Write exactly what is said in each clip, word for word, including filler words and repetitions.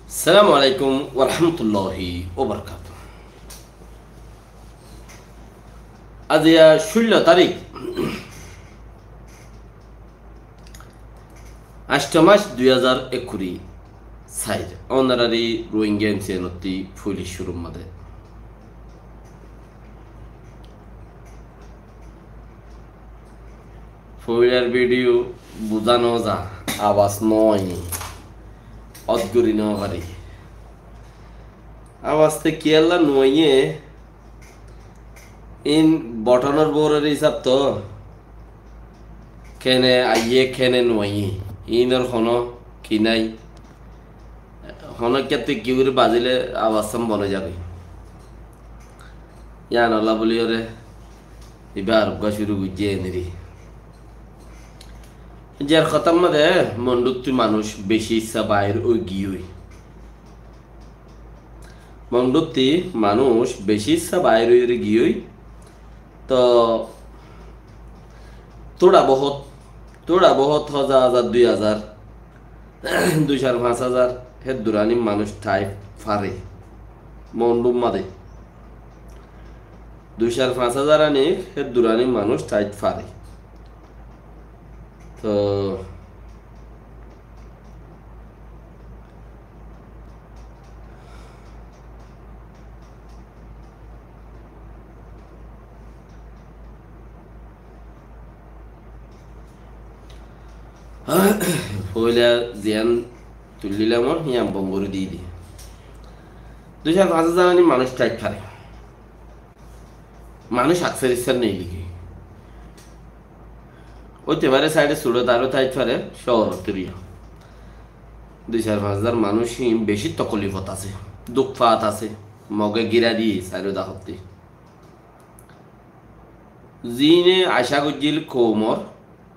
Assalamu alaikum warahmatulláhi wabarakátuhu. Aijja cúllo tarík, añctho mac dui házar ekkuri sair, ónorari Rohingya M C N ottú foila cúrur mazé. Foilar video buzá no za, abas no aiyé, ót gorí no fari. Abas te kiyólla no aiyé, in buttonor bórer hísab to, kene aiyé, kene no aiyé, inor hono ki nai, hono kiyóttu ki gorí bazile abas san bon ói zagói. Yíanolla buli ore ibá ar uggwá cúru goijjé eneri. Zer hotár mazé Monduttú manúic beci issá bair ói giyói. Monduttú manúic beci issá bair ói giyói. Toh tóra bohót, tóra bohót házar házar, dui házar, dui sar fañs házar, hé durani manúic tái fare. Mondur mazé dui sar fañs házar ani hé durani manúic tái fare. Toh foila ziyán tullílam, yían bon gorí di di. Dui sar fañs házar ani manúic tái fare. Manúic aksar issá nei ligi. Óite fare sair házar, aró tái fare cóor turiya. Dui sar fañs házar manúic hín beci tokolifot asé, duk fat asé, Moge gíra diyé sairó dahottí. Zine acá goijjíl koumor,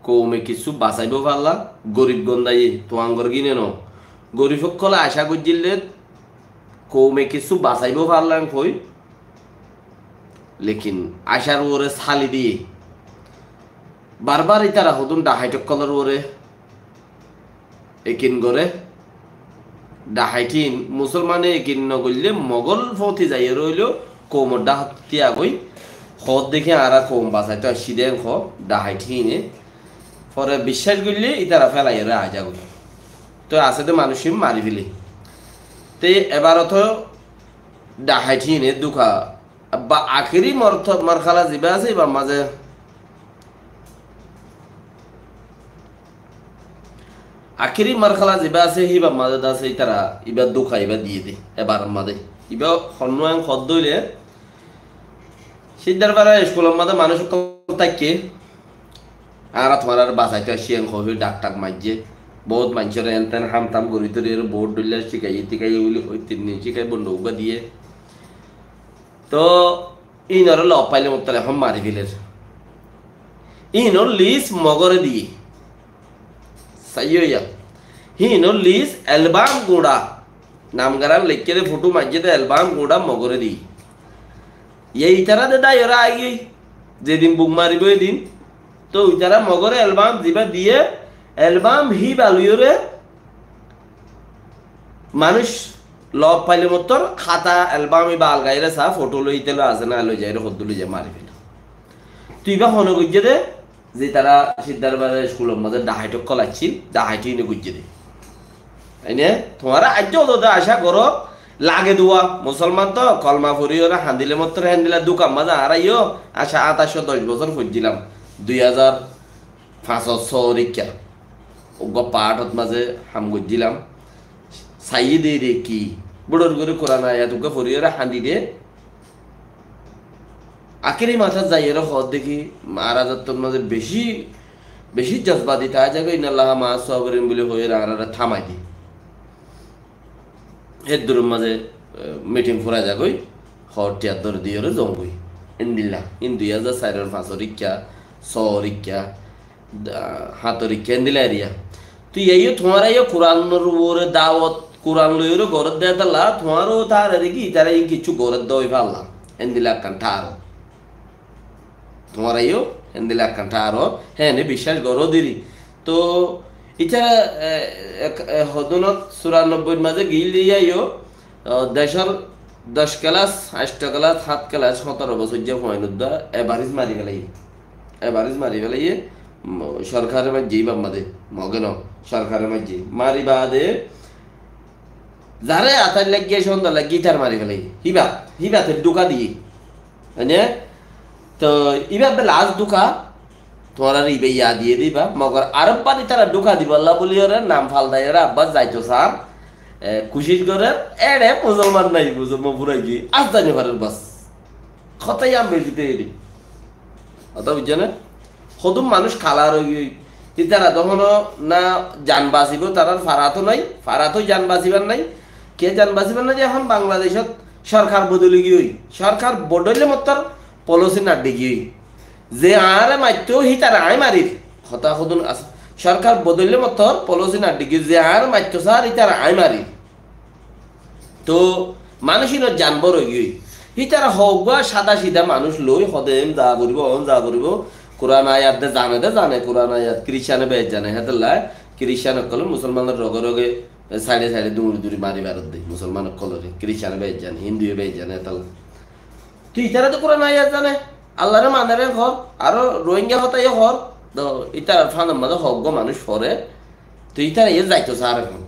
koume kissú basaibó falla, gorib gondaye, tuáñgor gine no. Gorib ókkole acá goijjíl de, koume kissú basaibó falla en hoi, lekin acár uore sáli diyé. Barbar ítara hodún dhahait ókkolor uore ekin goré, dhahait hín, musolmane ekin no goillé, Mogol fóti zaiyóre óileyo koumor dhahait tiyagói, hoódde ki añára koum basaitó aiccí dé en hoó, dhahait híne. Fore biccác goillé, ítara félaiyóre aizagói. Toi asé dé manúic hín mari féle. Te ebar to dhahait híne duka, ba akéri morto-, morhala zibá asé, íbar mazé Akéri marhala zibá asé, híbar mazé de asé, ítara ibá duka ibá diyé dé, ebar mazé. Ibá honnúa hoódde óile, Siddarfara eskulor mazé manúic ókkol táikke, añára tuáñráre basaitó aiccí, en hoói dhak dhak maijjé. Bout maincóre en ten ham tam gorí torí, bout dhoilla cíkaiyé, tíkaiyé buli hoói, tin din cíkai bonduk uggúa diyé. Toh, íinoré lof faile mottor ehón mari féler. Íinor lis Mogoré diyé. Saiyó yá. Híinor lis elbam guñça. Namgaran leikké dé, fothó maijjé dé elbam guñça Mogoré diyé. Yá itará dé daiyoré aigiyói. Zedin buk maribó edin. Toh itará Mogoré elbam zibá diyé, elbam híba loiyóre Manúic lof faile mottor hata elbam ibá algaiyóre saá, fothó loi ítalla asé né, loi zaiyóre hoddúr loi zai mari féla. Toi ibá hone goijjé dé, ze tará Siddarfara eskulor mazé dhahait ókkol accíl, dhahait íine goijjé dé. Aine, tuáñra aijjó ódode acá goró, lage duwa, musolman toh, kolma foriyóre handile mottor hendila dukar mazé añára yó, acá añtáicco doc bosór foijjílam, dui házar fañsor sóor ikká. Uggúa paáthot mazé ham goijjílam. Saiyé dé ere ki? Búçor gorí Kuran ayat uggúa foriyóre handi dé. Akéri matát zaiyóre hoódde ki, añára zattór mazé bicí, bicí jozbati táa zagói, innallaha maas sabirin buli hoiyóre añáráre thamai dé. Héddur mazé, eh, miting fura zagói, hoór tiyar dóri diyóre zongói. Endilla, in dui házar sairor fañsor ikká, sóor ikká, da-, hátor ikká, endilla eriya. Toi yá yó tuáñra yó Kuranor uore dawot, Kuran loiyóre goródde ítalla, tuáñró táre dé ki, itará yó kiccú goródde ói falla. Endilla ekkán tháro. Tuáñra yó héndilla ekkán tháro, héne biccác goró diri. Toh, Ítara, e, e, e, hodunot suranobboi mazé giyé de yó, o, decór doc kelas, aicto kelas, hát kelas, hótoro bosóijja fuain uddá, ebaris mari felaiyé. Ebaris mari felaiyé, mo-, sorkare maijjé íbar mazé, Mog e no, sorkare maijjé. Mari baade, zare atai laiggé, sonda laiggé, ítare mari felaiyé. Híba, híbate dhuka diyé. Mane, to íba bela az dhuka, tuáñrare íba yad diyé de íba, mogor aró bari ítara dhuka dibolla buli ore nam faldai ore abbas zaito sar, e, kucic gorer, ere musolman nai, musolman furai giyé, az zani farer bas. Hotá yam bejite eri. Hotá bujjó né? Hodún manúic kalar ói giyói. Ítara tohóno na jan basibo, tarar farato nai, farato jan basibar nai. Ke jan basibar nai? Ehón Bangladecót sorkar bodoli giyói. Sorkar bodolile mottor polosi nadde giyói. Ze añáre maitto, hítare aññí marir. Hotá hodún as-, sorkar bodolile mottor polosi nadde giyói. Ze añáre maitto sar, hítare aññí marir. To manúic inor janbor ói giyói. Hítara hoggúa sada sida manúic loi, hode em za foribo, on za foribo. Kuran ayat de zane de zane, Kuran ayat Kiristane bes zane, hétolla Kiristan ókkole musolmanor roge roge, e, saide saide duri duri mari farer de, musolman ókkolore, Kiristane bes zane, Hinduye bes zane, hétolla. Tui ítara de Kuran ayat zane, Allare manere hor, aró Rohingya hotá yó hor, to ítarar fanor mazé hoggúa manúic fore, to ítara yó zaito sar ehón.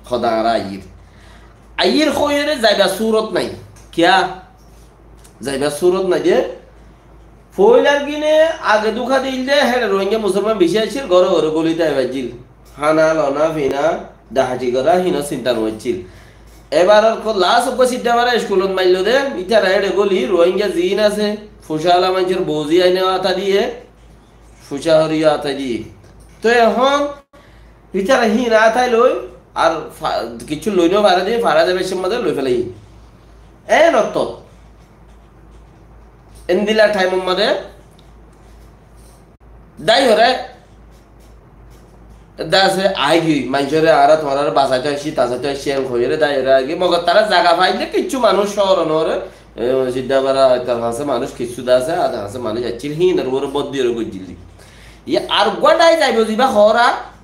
Hoda añára aiyír. Aiyír hoiyóre zaibar surot nai. Kiyá? Zaibar surot nai de. Foilar gine age duka dil de, héçe Rohingya musolman beci accíl, góre góre goli dai faijjíl. Hána, lona, fina, dahati gora, hino sinta no accíl. Ebar ar ko las uggúa sidda mara iskulot maillo de, ítara héçe goli, Rohingya ziín asé, fucá ala maincór bou ziín aine ata diye, fucá horiyo ata diye. To ehón Ítara híin atai loi, ar fa-, kissú loi no fare de, fara de beci mazé loi felaiye. En ottót. Endilla thaimor mazé dai hore dase aigiyoi, maincóre añára tuáñrare basaito aiccí, tasaito aiccí, en hoiyóre dai hore aigiyoi. Mogor tará zaga faile kissú manúic cóor onore, e, sidda bara tar hañsé manúic kissú dase, ar hañsé manúic aiccíl, híinor uore boddi hore goijjíl de. Iye ar uggwá dai zaibo, ziba hoór,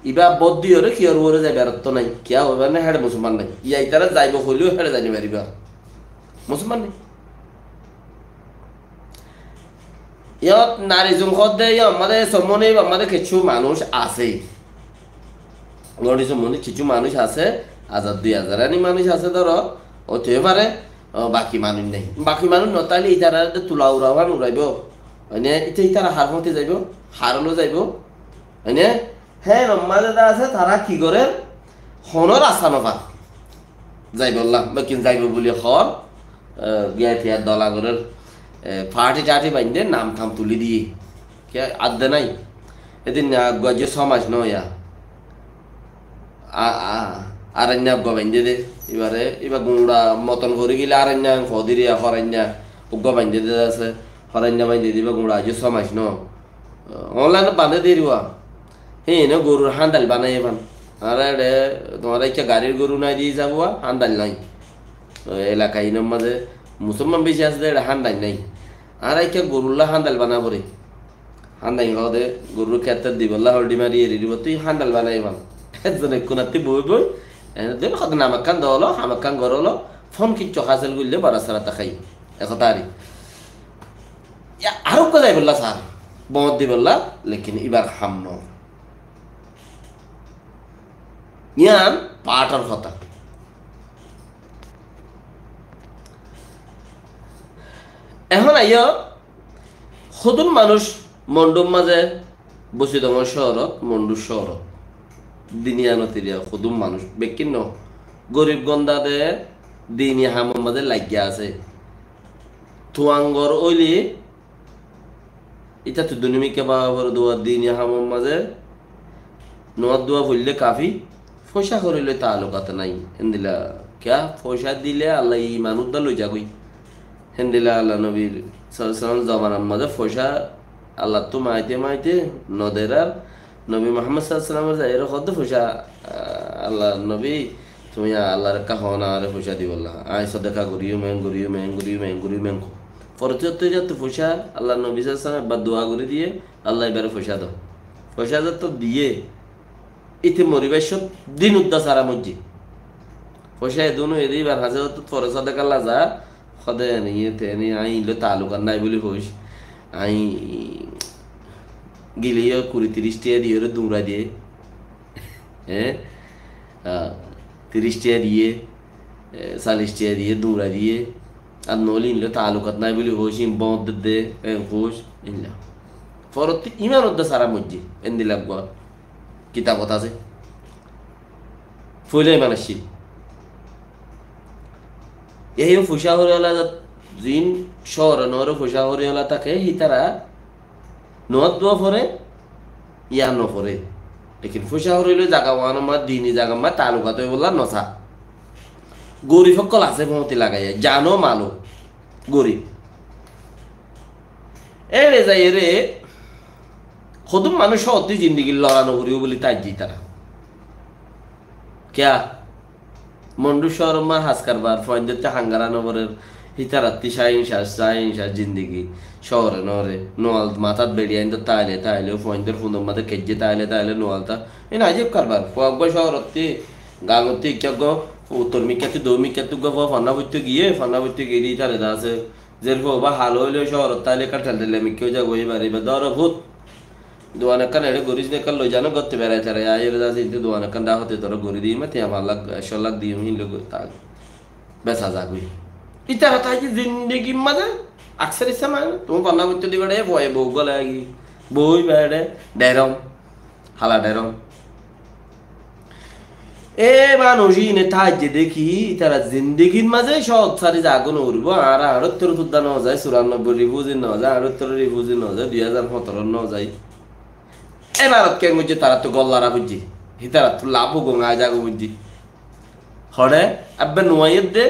iba boddi óre kiyór uore zaibar otto nai. Kiyá hoibar nai, héçe musolman nai. Iye itara zaibo hoileo héçe zai no faribá. Musolman nai. Iyót Narizum hoódde, iyót ammáde Sommoni, ammáde kissú manúic asé. Goni Sommoni kissú manúic asé, azar dui azar ani manúic asé dóro, ói toi fare, ó, baki manúic nai. Baki manúic no táile itarare de tula ura uán uraibo. Mane, ite itara har fóñti zaibo, har olo zaibo. Mane, hénor mazé de asé, tara ki gorer? Hono rasta no far. Zaibolla, lekin zaibo buli hoór, e, giya tiya dola gorer, e, party tarty bainde nam tam tuli diye. Ke adde nai? Edin na gua je só mac no ya. A, a, ar enya gua bainde de. Ibare, iba gura moton gori gile ar enya fodiri ya hor enya. Uggwa bainde de asé. Hor enya bainde de iba gura je só mac no. Online bande deriwa. Hé, ene gorur handal banai efan. Añára ere, tuáñra ekka garir goru nai di hísabuwa, handal nai. Elaka inor mazé musolman beci asé de, ere handal nai. Añára ekka gorulla handal bana fore. Handal hode, gorur kette dibolla holdi mari eri dibo, tui handal banai efan. Ekzon ekkunattí boi boi, ene de hode nam ekkan dolo, ham ekkan gorolo, fon kiccu hasel goille bara sara takai. Ekotari. Ya, aró uggwá zaibolla sar, boñt dibolla, lekin ibar ham no. Yián pathor hotá. Ehón aiyó, hodún manúic Mondur mazé, Busidongor cóorot, Mondur cóorot. Dini anotiriya hodún manúic, bekkín no. Gorib gonda de dini hamor mazé laiggá asé. Tuangor óile, ítara tu dunimikká baba fore dua dini hamor mazé, nomaz dua foille kafi, foicá horile taallukat nai. Héndilla, kiyá? Foicá dile Allah iman udda loi zagói. Héndilla Allah nobir sallallahu alaihi wasallam zomanar mazé foicá Allattú maite maite noderar, nobi Muhammad sallallahu alaihi wasallam zaiyóre hoódde foicá, ah, Allah nobi, tumi Allar ekka hoó na, añáre foicá dibolla. Añí sodaka goríyum, en goríyum, en goríyum, en goríyum, en goríyum. Fore tu foicá, Allah nobi sallallahu alaihi wasallam ebbar dua gorí diye, Allah ibare foicá do. Foicá zeto diye, Íte moribar cót din uddá sára moijjé. Foicá edún óiye de íbar hañsé hoódde fore sódeka laza, hoódde ene iye te ene añí ín loi taalukat nái buli hoóis. Añí gile yó kuri tiríc tiya diyóre duñrai diye. Eé? Ah, tiríc tiya diye, e, callic tiya diye, duñrai diye. Ar noóile ín loi taalukat nái buli hoóis, ín bóñt dedde, en hoóis, ílla. Forottí iman uddá sára moijjé, endilla uggwá kitabot asé. Foila iman accíl. Yá yó foicá horiwala zat, ziín cóore noóre foicá horiwala táke, hítara noót dua fore, yá nofore. Lekin foicá horiwala zaga uánor ma, dini zagar ma taalukat óibolla nosá. Gorif ókkol asé foñti lagaiya, zano malo, gorif. Éçe zaiyóre hodún manúic cóotti zindigi lora noforibo buli táijje ítara. Kiyá? Mondu cóoror ma has karbar, fuaindótte hangara noforer, hítarattí cáin các, cáin các zindigi, cóore noóre, nual matát beçi aindór táile, táile, fuaindór fundor mazé keijjé táile, táile, nual tá. Ín ajib karbar, fua uggwá cóorottí, gañottí ikká uggwá, uttor mikkáttí, dóu mikkáttí uggwá fua fanná foittó giyé, fanná foittó giyé de ítare de asé, Zerfua uba halo óile cóorot táile ekká theltheliya mikká ói zagói, ibare iba dóro fut. Duan ekkán eçé goris né, ekkán loi zano, gótti berai terai aiyóre de asé, inde duan ekkán dhákoti toré gori diyum, tiañ fañs lak, ekcó lak diyum, hín loi gori tak. Besa zagói. Ítara táiye zindigir mazé aksar issá mane, tuñí fanná foittó diba eçé, fuaye bou gólai agi, bou iba eçé, dherom. Hala dherom. E manúic íne táijje de ki, ítara zindigir mazé cóot sári zagói noforibó, añára añçóttor uddá nozai, curannobboi rifuzi nozai, añçóttor rifuzi nozai, dui házar fondoró nozai. E Bárot keén goijjé, tarattú gól lara foijjé, hítarattú laf ugong aái zagói foijjé. Hoçé, ebbe nuaiyér de,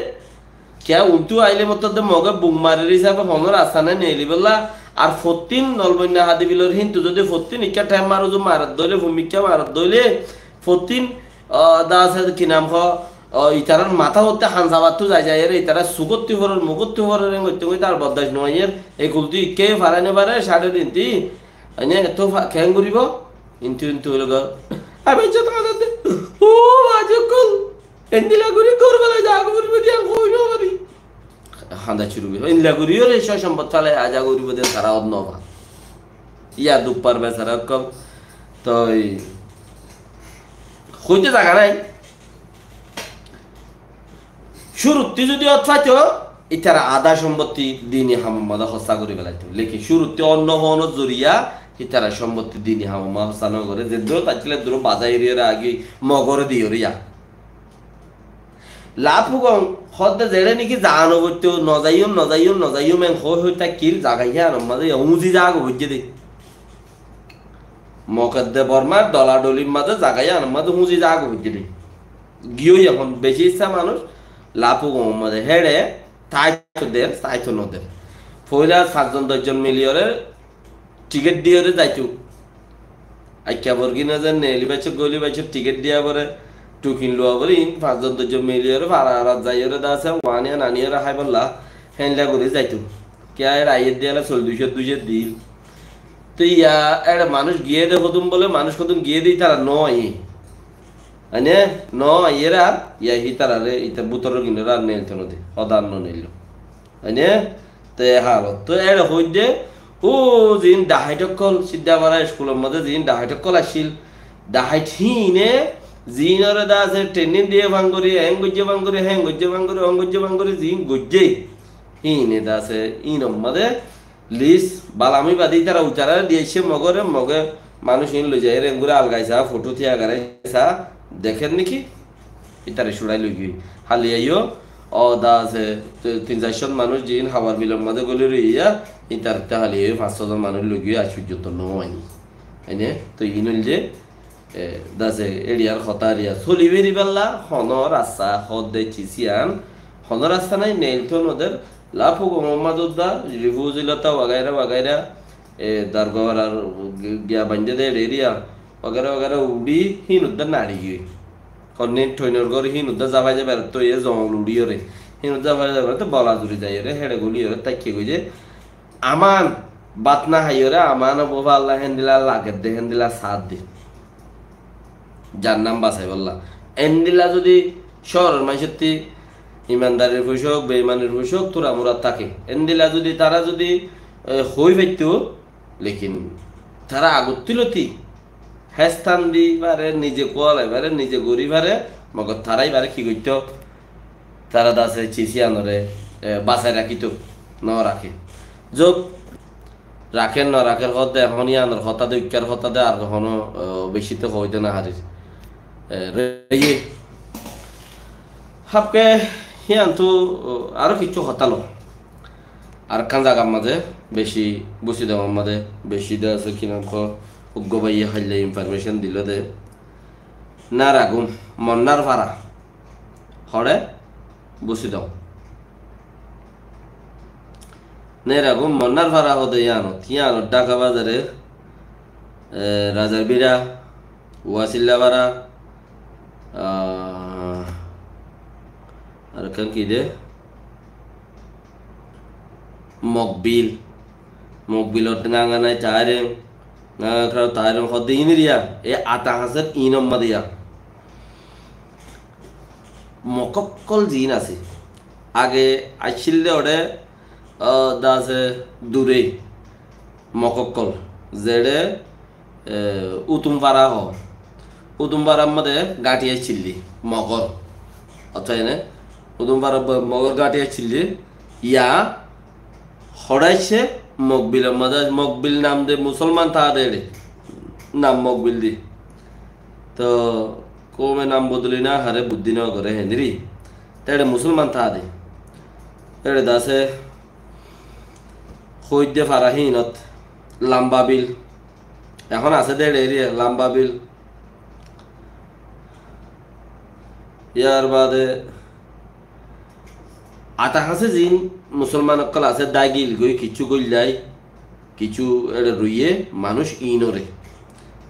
kiyá untú aile mottor de Moge buk marir hísabe honó rasta nái neelibólla, ar fottín Nolboinna Hadibilor híntu zodi fottín ikká thémar uzu marat dóile, fumikká marat dóile, fottín, o, da asé ki nam hoó, o, itarar matá hotte hansabattú zai zaiyóre, itarar sukottú foror, mukottú foror, en goitte goitte ar boddac nuaiyér, e kultú ikká farai nofare, cáçe dinti, Aine eto fa-, keén goribo? Intu intu óilo gor. Ami ijjot hañdar de. Ó, bazi okkol. Endilla gori gor bela zaga goribo de, ami hoi no fari. Hañda curu gori. Endilla gori ore só sombot fele aza goribo de, tara ot no fa. Iya duk par besara okkol. Toi hoite zaga nai. Cúruttí zodi ot faito, ítara adá sombottí dini hamor mazé hossá gorí felaito. Lekin cúruttí onno honó zoriya ítara sombottí dini hamor mazé hossá no goré. Zeddúr taccíl eddúr bazai eriyóre agi Mogoré diyóre ya. Laf ugong hoódde zeçé niki zano goitto, no zaiyum, no zaiyum, no zaiyum, en hoi hoi takkil zaga híyanor mazé ya uzi zaga goijjé de. Mokedde Bormar doladolir mazé zaga híyanor mazé uzi zaga goijjé de. Giyói ehón beci issá manúic Laf ugongor mazé héçe táito der, táito no der. Foila fañszon doczon miliyóre tikét diyóre zaito. Aikka borgin ezer neeli baiccó, goli baiccó, tikét diya fore, tukin luwa fore, in fañszon doczon miliyóre fara arat zaiyóre dase waniya naniyóre háibolla, héndilla gori zaito. Kiyá ér aiyér diyala sol duicó duicó dil. Te iya éçe manúic giyé de hodún bóle, manúic hodún giyé de ítara no aiyé. Aine no aiyér ar, iya hítarare, ita bútoror ginore ar neilto no de, hoda ar no neillo. Aine te halot. To éçe hoidde, ó ziín dahait okkol, Sidda Fara iskulor modde ziín dahait okkol accíl, dahait híine ziínore dase training diye fangori, en goijje fangori, hen goijje fangori, on goijje fangori, ziín goijje híine dase, híinor modde Lis, bala ami bade ítara uitarare diyaicce Mogore, Moge manúic iín loizaiyóre engori algai sa, foto tiyagarái sa, dekér niki? Ítara cuçai loigiyói. Hali aiyó, o da asé, te-, tin saircón manúic ziín Hawar Bilor mazé goli roiya, ítarattú hali aiyó fañs sózon manúic loigiyói, aij foijjonto no aini. Aine, to iín óilde, E, dase, eriyar hotá eriya. Soli beribálla, honó rasta, hodde, cisiyan, honó rasta nai, neil to noder, Lapu Gomomma dudda, Rifuzi Lota, wagaira, wagaira, e, Dargobar ar gi-, giya bainde de, eriya, wagaira, wagaira, uri, hinudda nari giyoi. Honne, toinor gor, hinudda zafai zafai, to, e, zongol uriyore. Hinudda zafai zafai, to, bola duri zaiyore, hede guliyore, takke goije, Aman bát no háiyore, aman ó bófa Allah héndilla lagedde, héndilla saádde. Zar nam basaibálla. Endilla zodi cóoror maincótti imandarir fucók, beimanir fucók, turamura táke. Endilla zodi tara zodi, e, hoi faitto, lekin tara agottí loti héstan di fare, nize kualai fare, nize gori fare, mogor tara ibare ki goitto? Tara dase cis iyanore, e, basai rakito, no rake. Zok, raker no raker hoódde, ehón iyanor hotá de, ukkar hotá de, ar hono, e, beci to hoóide no farir. E, reye. Hábke hiyantu, e, aró kissú hotá lo. Arekkán zagar mazé beci Busidongor mazé beci de asé, ki nam hoó, uggwá báiye háilla information dilo de. Neragum, Monnar fara. Hoçé? Busidong. Neragum, Monnar fara hoóde iyanot, iyanot Dhaka bazare, e, Razar Bira, Wasilla fara, a, arekkán ki de? Mokbil. Mokbilot Nganganai Taireng, Ngangakrau Taireng hoódde iniriya, e Ata Hañsor inor mazé ya. Mok ókkol ziín asé. Age accíl de oçé, a, dase dure mok ókkol. Zeçé, e, Utum fara hoó. Utum farar mazé gáñthi accíl de mogor. Otá ene Utum farar bo-, mogor gáñthi accíl de. Ya hoçé aiccé? Mokbilor mazé, Mokbil nam de musolman táa de eçé. Nam Mokbil di. To koume nam bodoli no fare, buddí no gore héndiri. Te eçé musolman táa de. Eçé dase hoóidde fara hínot Lamba Bil. Ehón asé de eçé eriya Lamba Bil. Yar bade Ata Hañse ziín musolman ókkol asé, Daigil goi, kissú Goillai, kissú eçe ruiye manúic iínoré.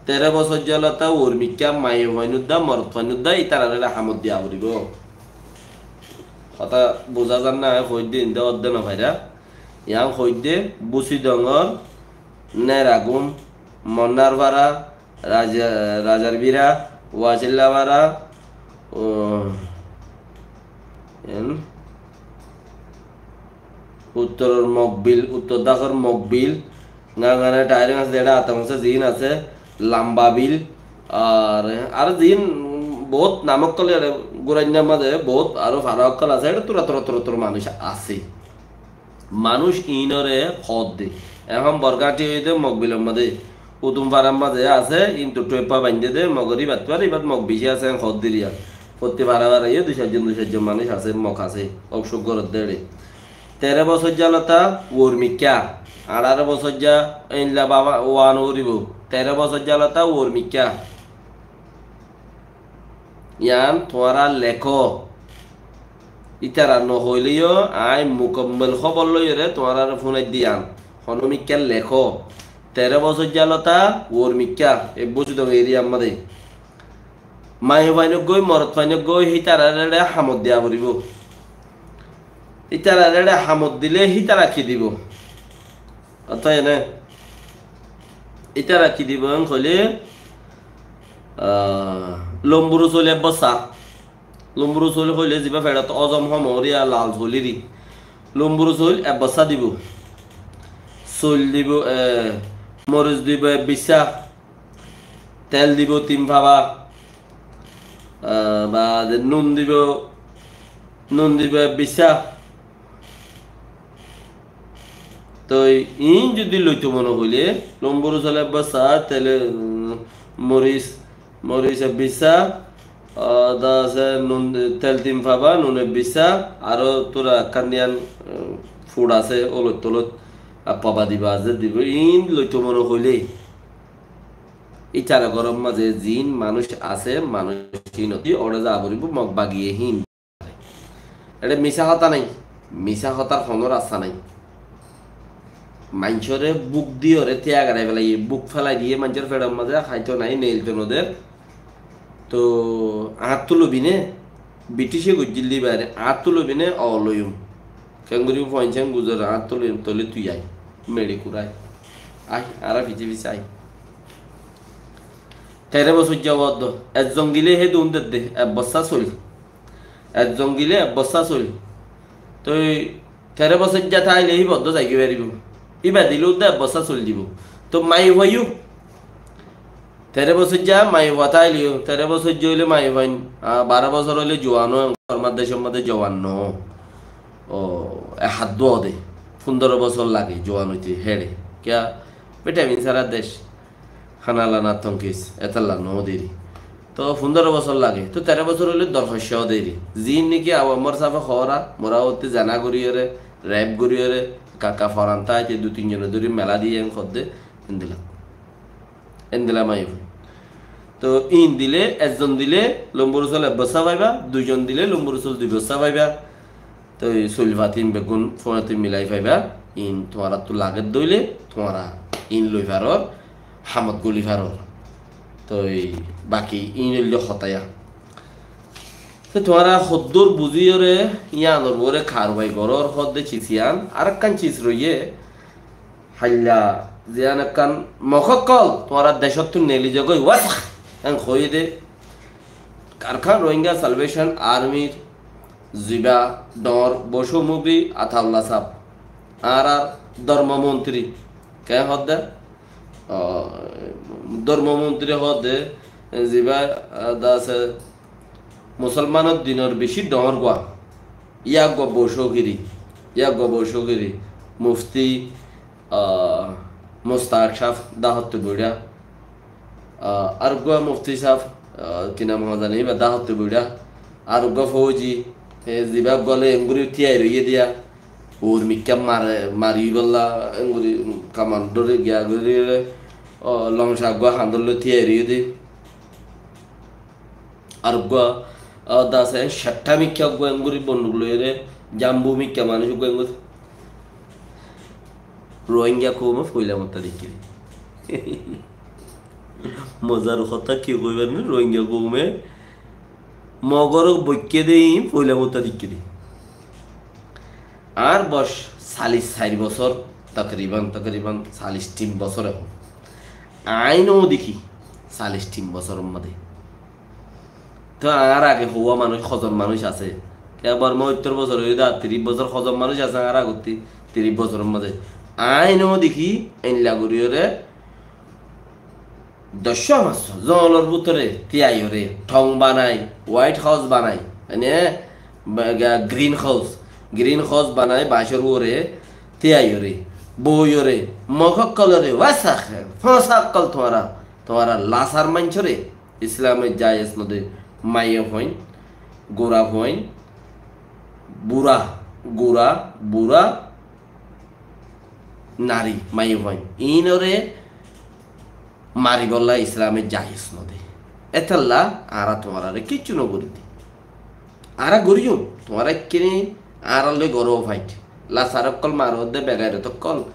Teró bosóijja lóta uor mikká maiyafuain uddá, morotfuain uddá, ítararé eçe hamot diya foribó. Hotá buzá zar né, hoóidde inde ódde nofaira. Yián hoóidde Busidongor, Neragum, Monnarfara, Raja-, Razarbira, Wacillafara, o, en, uttoror Mokbil, uttor dakor Mokbil, Ngangana Taireng asé, eçe Ata Hañse ziín asé, Lamba Bil, ar, ar ziín bout nam ókkol eçe Gurainnar mazé bout aró fara ókkol asé, eçe tura tura tura tura manúic asé. Manúic iínoré hoódde. Ehón Borgáñthi óiye dé Mokbilor mazé. Utumfarar mazé asé, kintu thueppa baindé dé, Mogor íbattú ar íbat Mok beci asé, en hoódde riya. Fottí fara fara yó dui sairjon, dui sairjon manúic asé, Mok asé. Óuk sóuk goródde eçé. Teró bosóijja lóta uor mikká, añçáro bosóijja éilla baba uan uoribóu. Teró bosóijja lóta uor mikká. Yián tuáñra lekó. Ítara nohoilé yó aññí mukammol hóbor loiyóre tuáñrare fúnaidde yián. Honó mikká lekó. Teró bosóijja lóta uor mikká, e Busidong eriyar mazé. Maiyafuain uggúa, morotfuain uggúa, hítararé eçe hamot diya foribóu. Ítararé eçe hamot dilé hítara ki dibou? Otá ene, ítara ki dibou en hoilé, ah, lomburu soil ek bossá. Lomburu soil hoilé zibá feçot ozom hom óriya lal soil eri. Lomburu soil ek bossá dibou. Soil dibou, eh, moris dibou ek bissá. Tel dibou tin faba, ah, baade nun dibou, nun dibou ek bissá. Toi iín zodi loito mone hoilé, lomburu soil ek bossá, tele, mm, moris, moris ek bissá, ah, dase nun, tel tin faba, nun ek bissá, aró tura ekkán diyan, eh, fut asé, olot tolot, ar faba diba asé, dibou, iín loito mone hoilé. Ítara góror mazé ziín manúic asé, manúic hín óti, óre za foribóu, Mok bagiye hín. Eçe misá hotá nái, misá hotár honó rasta nái. Maincóre búk diyóre tiya garai felaiye, búk felai diyé maincór feçor mazé háito nái, neilto noder. Toh añáttu loibine, Britice goijjíl de ibáre, añáttu loibine, o loiyum. Kengori fuain sen guzor, añáttu loiyum, toile tui ai, meçi kurai. Ai, añára fise fise ai. Teró bosóijja uoddó. Ezzon gile hé dun dedde, ek bossá soil. Ezzon gile ek bossá soil. Toi teró bosóijja táile híba uoddó zaigói faribó. Íba dile uoddó ek bossá soil dibó. Toi maiyafua yó. Teró bosóijja maiyafua táile yó. Teró bosóijja óile maiyafuain, ah, baró bosór óile juan ó, añárar decór modde juan no. Ó, e hát dúa de. Fundoro bosór lage juan óite héçe. Kiyá? Vitamin sára dec. Hána lana tonkis, étalla no deri. Toi fundoro bosór lage, toi teró bosór óile dorhocca deri. Ziín niki awamor sáfe hoóra, mora ótte zena goríyore, rep goríyore, kaka foran táite dui tin zone dóri mela diye en hodde, endilla. Endilla maiyafua. Toi iín dile, ezzon dile, lombor usol ek bossá faiba, duizon dile, lombor usol dui bossá faiba. Toi soil fati iín beggún fúañti milai faiba, iín tuáñrattú lage dóile, tuáñra iín loi faror, hamot goli faror. Toi baki iín óilde hotá yá. Toi tuáñra hoddúr buzíyore, yíanor uore karbai goror hodde cis yían, arekkán cis roiyé, hailla ziyán ekkán mok ókkol tuáñra decóttu neli zagói, wasakh, en hoiyé de, Arakan Rohingya Salvation Armyr ziba dhoóñr bocómubi Ataullah sáb, añárar dormo montri, ke hoódde? Ó, dormo montri hoódde, ziba, ah, de asé, musolmanor dinor bicí dhoóñr gua, yá gua bocókiri, yá gua bocókiri, mufti, ah, Mustahak sáb dahótte boiçá. Ah, ar uggúa mufti sáb, ah, ki nam hoó zani, íba dahótte boiçá. Ar uggúa fóuji, e, ziba uggúa loi engori tíyai roiyé diya. Ur mikká mare, mari bolla engori kamandóre giya gorí, ó, longca uggúa handór loi tíyai roiyé de. Ar uggúa, ah, de asé, ceththa mikká uggúa engori bonduk loiyóre, zambu mikká manúic uggúa engori. Rohingya koume foila motta deikké de. Mozar hotá ki hoibar né, Rohingya koume Mogor boikké de iín foila motta deikké de. Añár boc salic sair bosór, takriban, takriban salic tin bosór ehón. Aññí no dekí salic tin bosóror mazé. Toi añár age hoówa manúic, hozon manúic asé. Kiyá Borma óttor bosór óiye de, ar tiríc bosór hozon manúic asé añár agottí, tiríc bosóror mazé. Aññí no dekí, eilla goríyore, doccó fañssó, zongolor bútore tíyaiyóre, thong banai, White House banai, mane, ba-, ga-, Green House, Green House banai bañcór uore tíyaiyóre, boiyóre, mok ókkolore, wasakh, fóñsa ókkol tuáñra, tuáñra lasar maincóre, Islamot jaiz no de, maiyafuain, gurafuain, bura, gura, bura, nari, maiyafuain. Iínore maribolla Islame jaiz no de. Étalla añára tuáñrare kiccú no gorí di. Añára goríyum, tuáñra ekkíni añárar loi goró fight. Lasar ókkol maro de begairot ókkol.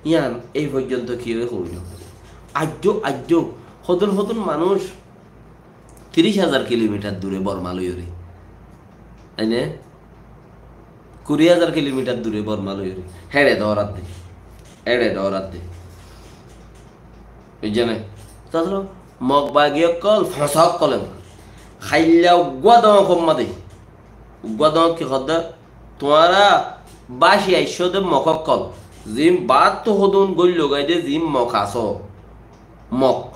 Yían ei foijjonto kiyé hoi no fare. Aijjó, aijjó, hodún hodún manúic tiríc házar kilomitar dure Borma loiyóre. Aine? Kuri házar kilomitar dure Borma loiyóre. Héçe dórat de. Héçe dórat de. Buijjó né? Tasóle mok bagi ókkol, fóñsa ókkol em. Háilla uggúa dóñk homma de. Uggúa dóñk ki hoódde? Tuáñra báci aiccó de mok ókkol. Ziín baáttu hodún góillogái de ziín mok asó. Mok,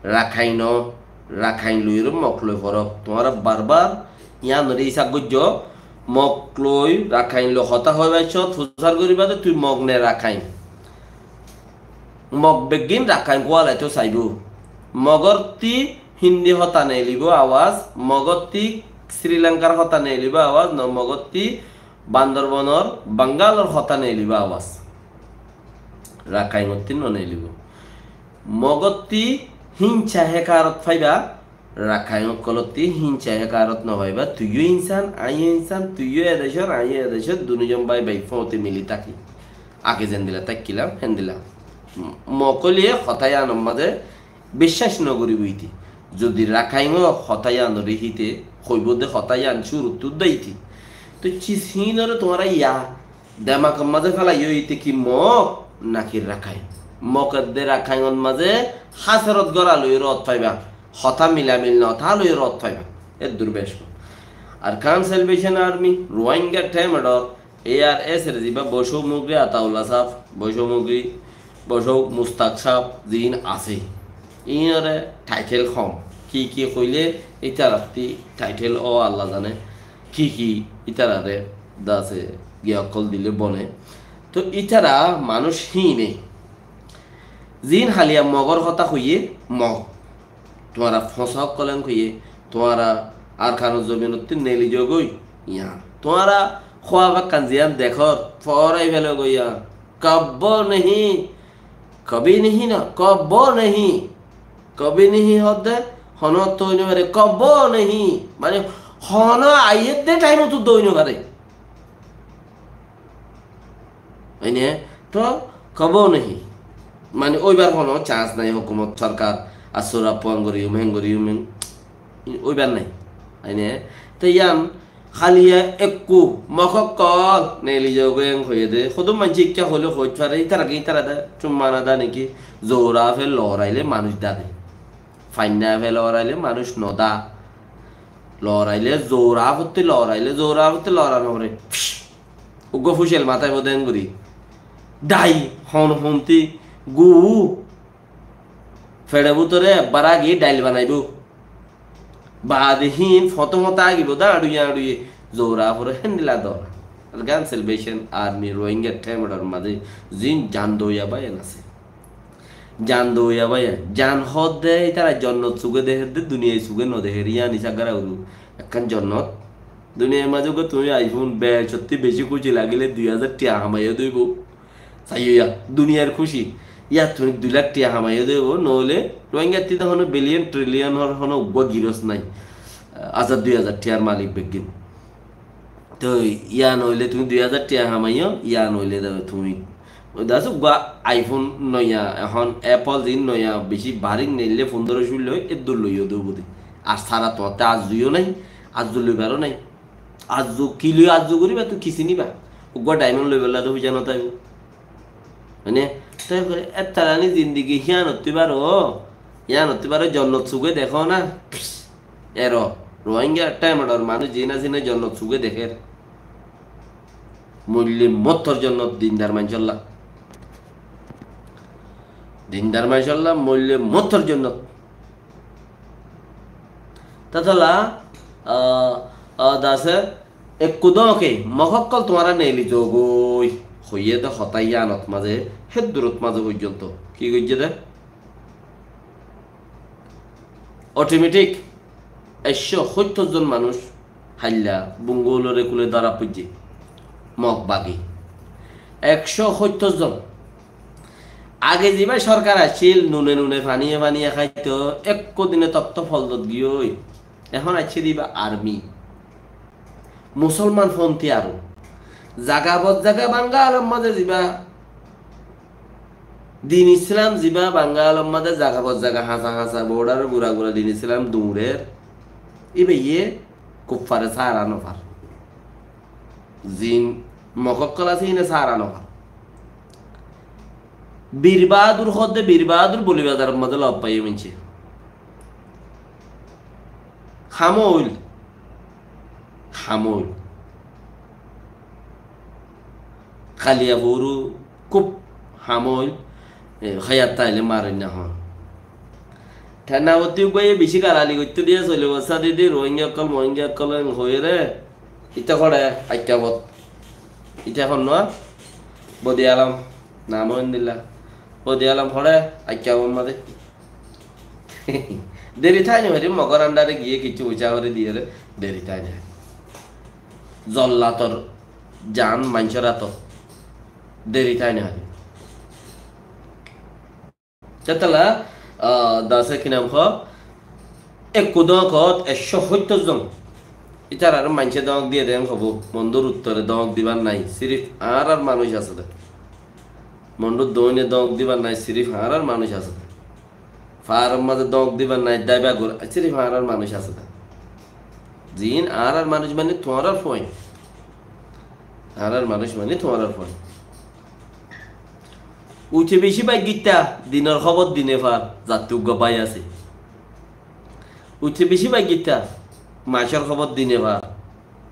Rakhaino, Rakhain loiyóre mok loi forok. Tuáñra barbar yíanoré isab goijjó, mok loi, Rakhain loi hotá hoibaccót fusár goríba de tui mok ne Rakhain. Mok beggín Rakhain kúalaitó saibó. Mogótti Hindi hotá neelibó awas, mogótti Sri Lankar hotá neelibó awas, no mogótti Bandorbonor, Bangalor hotá neelibá awas. Rakhaingottí noneelibó. Mogótti hínca hékarot faibá, Rakhain ókkolottí hínca hékarot nofaibá. Tuiyó insán, aññíyo insán, tuiyó edecór, aññíyo edecór, dunúzon bái bái fóñti mili táki. Age zendila tákkilam, héndila. Mokóliye hotá yíanor mazé biccác nogoríbo íte. Zodi Rakhaingo hotá yíanoré híte hoibó de hotá yían cúruttú de íte. Toi cis híinoré tuáñra yá demakor mazé félaiyó íte ki Mok naki Rakhain? Mok edde Rakhainor mazé háserot góra loiyóre ot faibá. hotá milamil no táile rot faiba. Eddur beci. Arakan Salvation Army, Rohingya Themedo, A R S or zibá Boisho Mugri Ataullah sáb, Boisho Mugri, Boisho Mustak sáb, ziín asé. Iínoré title hom. Ki ki hoilé, ítarattú title ó Allah zane. Ki ki ítararé dase giya ókkol dile bone. Toh ítara manúic híine. Ziín háliya Mogor hotá hoiyé, Mog. Tuáñra fosá ókkole hoiyé, tuáñra Arkanor zobinottú neeli zogói, yián. Tuáñra hóab ekkán ziyán dekór, foórai felogói yián. Kobbo nehi, kobi nehi no, kobbo nehi. Kobi nehi hoódde, honó ottu ói no fare, kobbo nehi. Mane, honó aiyédde thaim ottu ói no fare. Óine, toh kobbo nehi. Mane, óibar honó chance nai, hókumot, sorkar, asura, puang gorí, umeng gorí, umeng, óibar nai. Óine, toh yián, háliya ekku, Mog ókkol, neeli zogói en hoiyé de. Hodún maincé ikká hoilé hoit fare, ítara ki, ítara de, cumma no da niki, zoura fe loraile manúic da de. Fainna fe loraile manúic no da. Loraile zoura fottí, loraile zoura fottí lora no fore. Uggwá fúcel matái fode en gorí. Dai, hon honti, gu. Feçe bútore ebbar agi dhail banaibó. Baade híin fotó fotó agibo dá añçuye añçuye zoura fore héndilla dóra. Arakan Salvation Army Rohingya Themedor mazé ziín jan doiya báiyain asé. Jan doiya báiyain. Jan hoódde ítara jonnot suge dehér de, duniyai suge no dehér. Yián isá gara uru. Ekkán jonnot. Duniyar mazé uggwá tuñí iPhone becottí beci kúci lagile dui házar tiya hamaiyó de óibo. Saiyó ya, duniyar kúci. Yá tuñí dui lak tiya hamaiyó de óibo, noóile Rohingyattí de honó billion, trillion or honó uggwá girós nai. Házar dui házar tiyar malik beggín. Toi yá noóile tuñí dui házar tiya hamaiyó, yá noóile de tuñí Ó dase uggwá iPhone noiya, ehón Apple ziín noiya, beci barík neille fundóro cúllo, eddur loiyó de óibo de. Ar sára tuáñtte azzu yó nái, azzu loibaró nái. Azzu ki loi azzu goríba, tui ki siniba? Uggwá diamond loibolla de fuisa no táibo. Mane, toi kore, ettarani zindigi híyanottú baro, híyanottú baro jonnot suge dekó na. Ero, Rohingya Themedor manúic ziín asé na jonnot suge dekér. Moille mottor jonnot dindar maincólla. Dindar maincólla moille mottor jonnot. Tatolla, ah, ah, dase ekku dóke, Mog ókkol tuáñra neeli zogói. Hoiyé de hotá yíanot mazé, héddurot mazé foijjonto. Ki goijjé de? Otometik ekcó hóittor zon manúic háilla bungulore kule dóra foijjé. Mog bagi. Ekcó hóittor zon. Age ziba sorkar accíl, nune nune faniye faniye háito, ekko dine tokto foldot giyói. Ehón aiccé de iba armi. Musolman fonti aró. Zaga bot zaga Bangalor mazé ziba din Islam ziba Bangalor mazé zaga bot zaga hañsa hañsa border gura gura din Islam duñrer. Ibe iye kuffare sára no far. Zin Mog ókkol asé ine sára no far. Bir Bahadur hoódde Bir Bahadur Boli Bazaror mazé lob faiyé maincé. Ham óil. Ham óil. Kaliya fouru kub ham óil. E, háiyat táile maroinna hoón. Tena oti uggwáye beci galali goittó diya soile bosá didi Rohingya ókkol, Mohingya ókkol en hoiyére. Ite hoçé Aikka bot. Ite honnúa? Bodi Alom. Nam óindilla. Bodi Alom hoçé Aikka bot mazé. Deri tái no fari, Mogor andare giyé kissú ucá gorí diyére, deri tái no fari. Zollator jan maincór átot, deri tái no fari. Tetala, ah, dase ki nam hoó, ekku dókot ekcó hóittor zon. Ítarare maincé dók diyé de en hobo, Mondur uttore dók dibar nai, sirif añárar manúic asé de. Mondur doine dók dibar nai, sirif añárar manúic asé de. Faáror mazé dók dibar nai, daiba gur, sirif añárar manúic asé de. Ziín añárar manúic mani tuáñrar fuain. Añárar manúic mani tuáñrar fuain. Uite beci báiggitta, dinor hóbor dine far, zattú uggwá bái asé. Uite beci baiggita, macór hóbor dine bar,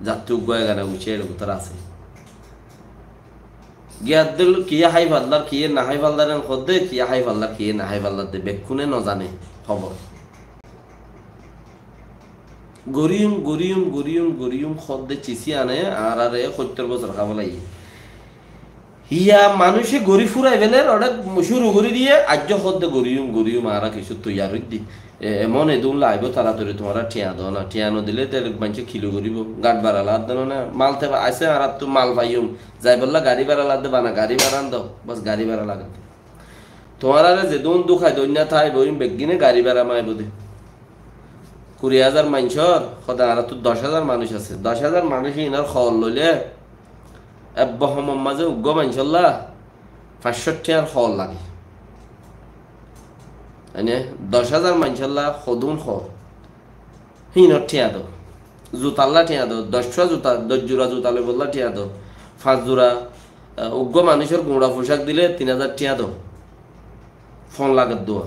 zattú uggúa egana uiccé, eçe bútore asé. Giyé addúl kiyé hái fallar, kiyé no hái fallar en hoódde, kiyé hái fallar, kiyé no hái fallar de, bekkúne no zane hóbor. Goríyum, goríyum, goríyum, goríyum hoódde cisí ane, añárare hóittor bosór hába laiyé. Híya manúice gorí fúrai feler, óre cúru gorí diyé, aijjó hoódde goríyum, goríyum, añára kessú toiyar óiddi. E, emon edún laibóu taratori, tuáñra thiañ do na, thiañ no dile te maincé kilo goríbou, gat bara laadde no na, mal te asé, añárattú mal faiyum, zaibolla garí bara laadde, bana garí bara an do, bos garí bara lage. Tuáñrare zedún dukai doinna táibou, ín beggíne garí bara maibóu de. Kuri házar maincór, hoóde añárattú doc házar manúic asé, doc házar manúice inor hool loile, Ek bohomor mazé uggúa maincólla fañs cót thiañr hool lage. Mane, doc házar maincólla hodún hool. Híinor thiañ do. Zutalla thiañ do. Doc fua zuta, doc jura zuta loibolla thiañ do. Fañs jura, eh, uggúa manúicor guñça fucák dile tin házar thiañ do. Fon lager dua.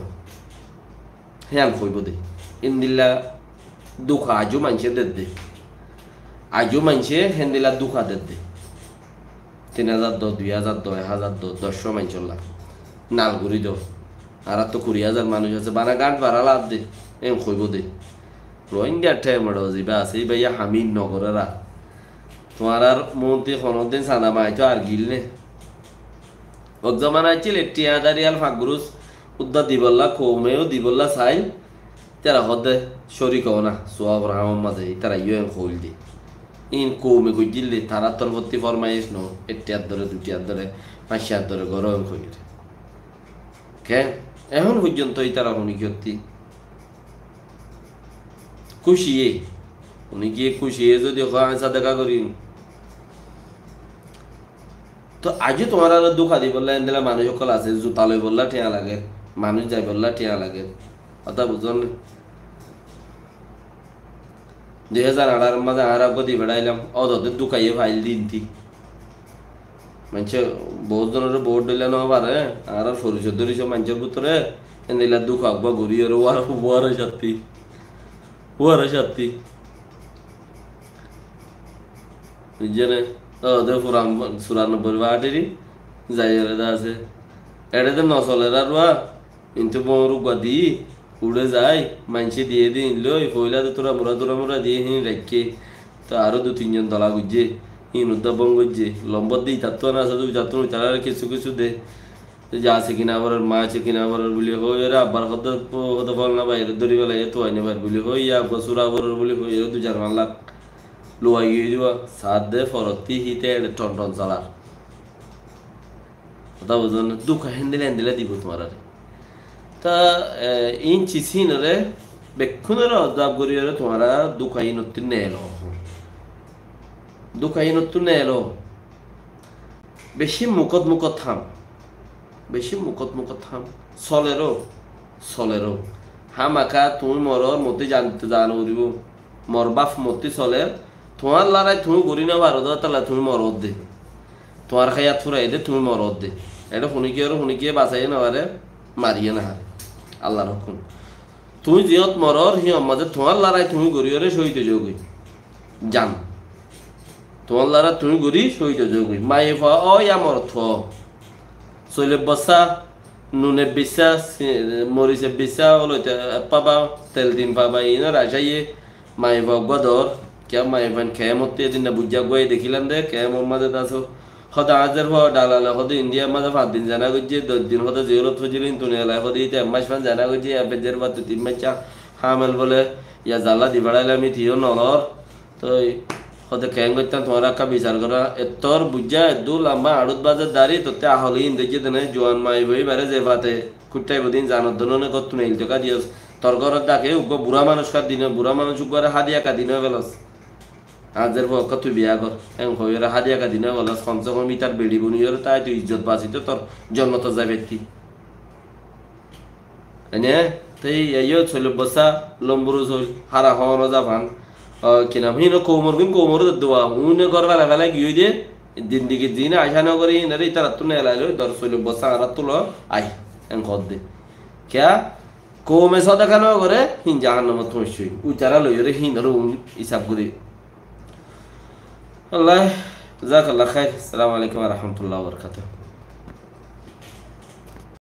Héen hoibó de. Endilla duka aijjó maincé der de. Aijjó maincé héndilla duka der de. Tin házar do, dui házar do, ek házar do, doc fua maincólla. Nal gorí do. Añárattú kuri házar manúic asé, bana gañth bara laadde. Héen hoibó de. Rohingya thaim ot ziba asé, íba yá ham no gorér. Tuáñrar muúntu honódin sanda maitó ar gil né? Ek zomana accíl, e thiañ dari al fañs gurus uddá dibolla, koume yó dibolla sail, ítara hoódde córik ó na, suwabor hamor mazé, ítara yó en hoóil de. Íin koume goijjíl de, tarár torfóttu formaic no, ek thiañr dóre, dui thiañr dóre, fañs thiañr dóre goró en hoóil de. Ke? Ehón foijjonto ítara honi kiyótti kúciye. Honi kiyé kúciye zodi hoó, añí sadaka gorim. Toh aijjó tuáñrare duka dibolla endilla manúic ókkol asé, zuta loibolla thiañ lager, manúic zaibolla thiañ lager. Hotá buzón né? Dui házar añçáror mazé añára uggúa di feçáilam, ódode dukaye fail di inti. Maincé bout zonore bout dhoilla no fare, añárar forisoy dorisoy maincór bútore, endilla duka uggúa gorí ore uar, uar catti, uar catti. Buijjó né? Ódode furan, suranobboi fathiri, zai ore de asé. Eçe de no soler ar uar, Kintu bour uggúa di uçé zai, maincé diyé de ín loi, foila de tura mura, tura mura diyé hín raikké. Toh aró dui tin zon dola goijjé, hín uddá bon goijjé. Lombor de itattú ana asé de, itattú itaráre kessú kessú de. Toh za asé kina forer, ma asé kina forer buli hoi, ore abbar hoddé, hoddé folna bái, ore dóri félaiye, tuwai no far buli hoi, ya uggúa sura forer buli hoi, ore dui zar fan lak luwai giyói diba, saá de forottí híte eçe thon thon solar. Hotá buzón né? Duka héndilla héndilla dibo tuáñrare. Toh, e, ín cis híinore bekkúnore obzarv gorí ore tuáñra duka híinottú neelo. Duka híinottú neelo. Beci mukot mukot ham. Beci mukot mukot ham. Soleró. Soleró. Hámaka tuñí moror mottí zan, zan uçíbo. Mor báf mottí soler, tuáñr lorái tuñí gorí no faro de, ótolla tuñí morodde. Tuáñr háyat fúrai de, tuñí morodde. Eçé hunikiyoré hunikiye basaiye no fare, mariye no fare. Allar hókum. Tuñí ziyót moror, híyot mazé tuáñr lorái tuñí goríyoré cóhid ói zagói. Zan. Tuáñr lorái tuñí gorí cóhid ói zagói. Maiyafua ó ya morotfua ó. Soilor bossá, Nune bissá, si-, morise bissá, oloite ek paba, tel tin paba, inor acaiye, maiyafua uggúa dor, kiyá maiyafuain kemot edinna buijjá uggúa dekílam de, kemor mazé de asó. Hóde añár zerfua dalale hóde Indiyar mazé fañs din zena goijjé, doc din hóde ziyolot foijjé, kintu niyalai hóde ite ek mac fan zena goijjé, ya fe zerfua tui tin mac hamel bole, ya zala di feçailam, ite yó nolor. Toi hóde keén goittám, tuáñra ekká bisar goró. Ettór buijjá, eddúr lamba añçút bazar dari, tottú ahol íin dóijje de né, juan maiyafua íbaré ze fate kuittaibo din zanot dónone góttun eil toká diyos. Tor górot dake uggúa burá manúic ekká dine, burá manúic uggúare hádiya ekká dine felos. Añár zerfua ekká tui biya gor. Eén hoiyóre hádiya ekká dine felos, komse kom ítar beçi buniyoré tái tui izzot basito, tor jonnotot zai faitti. Ene, te iya yo soilor bossá, lomburu soil, hara hono zafan. O, ki nam, hino koumor gin koumor de dua, une gor fela fela giyoi de, dindigi dine aca no gori, hinare itarattú nelai loi, dor soilor bossá añárattú lo, ai, en hodde. Kiya? Koume sodaka no gore, hín jahannamot foñsé. Uitará loiyóre hínoré un isab gorí. Allah, jazakallah khair. Assalamu alaikum wa rahmatullahi wa barakatuh.